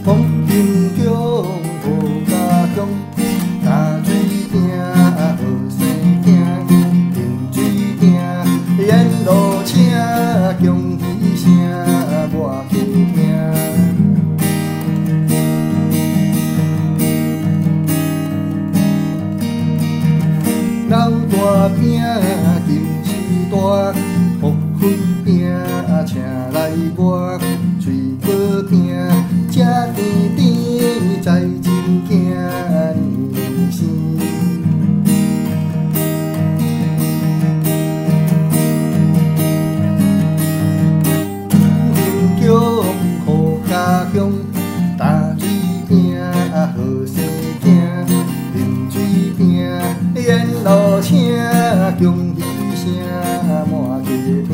风兴乡好家乡，打水饼好生囝，饮水饼沿路车，恭喜声满溪听。老大饼金丝大，福分饼请来我，水果饼食甜甜，财神囝年年生。兴乡好家乡，打水饼好生囝，饮水饼沿路车，恭喜声满溪听。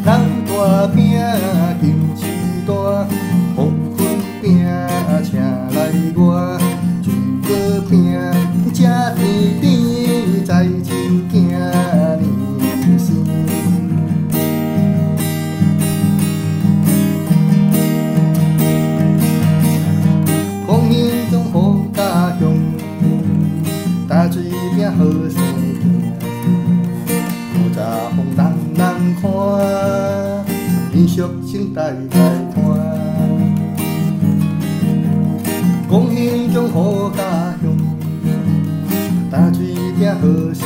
老大饼金丝大，福分饼请来我，水果饼食甜甜，财神囝年年生。风兴乡好家乡，打水饼好生囝，古早风人人看，民俗生代代传。风兴乡好家乡，打水饼好生